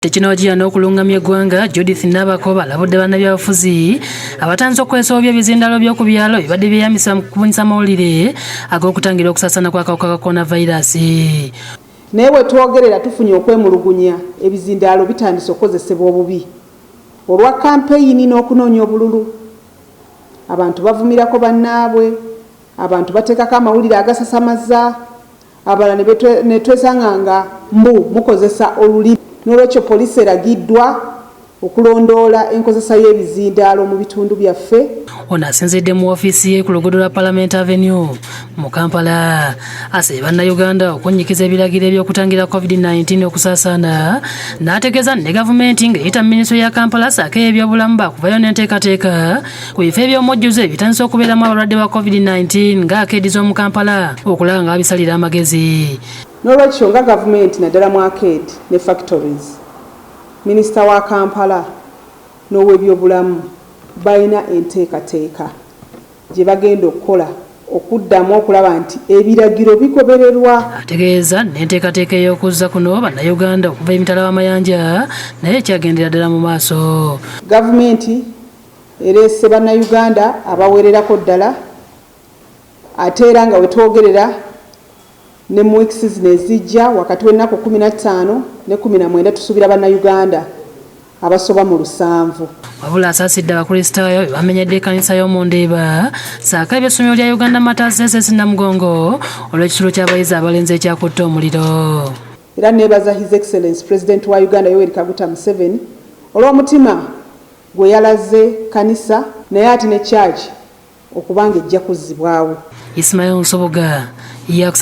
Tekinologiya n'okulungamya eggwanga Judith Nabakoba alabudde bannabyabufuzi abatandise okukozesa obubi ebizindaalo by'oku byalo ebibadde byeyambisa mu kubunyisa amawulire ag'okutangira okusaasaana kw'akawuka ka coronavirus. Naye bwe twogerera tufunye okwemulugunya, ebizindaalo bitandise okukozesebwa obubi olwa kampeyini n'okunoonya obululu. Abantu bavumirako bannaabwe, abantu bateekako amawulire agasasamaza, abalala ne twesanga nga mbu mukozesa olulimi. N'olwekyo poliisi eragiddwa okulondoola enkozesa y'ebizindaalo mu bitundu byaffe. Ono asinzidde mu ofiisi ye ku luguudo lwa Parliament Avenue mu Kampala, asabye Bannayuganda okunnyikiza ebiragiro eby'okutangira COVID-19 okusaasaana, n'ategeeza ne gavumenti ng'eyita mu minisitule ya Kampala ssaako ey'ebyobulamu baakuvayo n'enteekateeka ku bifo eby'omujjuzo ebitandise okubeeramu abalwadde ba COVID-19 nga akeedi z'omu Kampala okulaba nga babisalira amagezi. N'olwekyo nga gavumenti naddala mu arcade ne factories, minisita wa Kampala n'ow'ebyobulamu balina enteekateeka gye bagenda okukola okuddamu okulaba nti ebiragiro bigobererwa. Ategeeza n'enteekateeka ey'okuzza kuno Bannayuganda okuva emitala w'amayanja naye ekyagendera ddala mu maaso. Gavumenti ereese Bannayuganda abawererako ddala, ate era nga wetwogerera ne mu weeks zino ezijja wakati w'ennaku 15 ne 19 tusuubira Bannayuganda abasoba mu 70. Wabula asaasidde Abakristaayo be bamenyedde ekkanisa y'omu Ndeeba ssaako eby'essomero lya Uganda Martyrs SS Namugongo olw'ekisulo ky'abayizi abalenzi ekyakutte omuliro. Era neebaza His Excellence President wa Uganda Yoweri Kaguta Museveni olw'omutima gwe yalaze kanisa, naye ate ne church okubanga ejja kuzzibwawo. Ismail Nsubuga yakusa.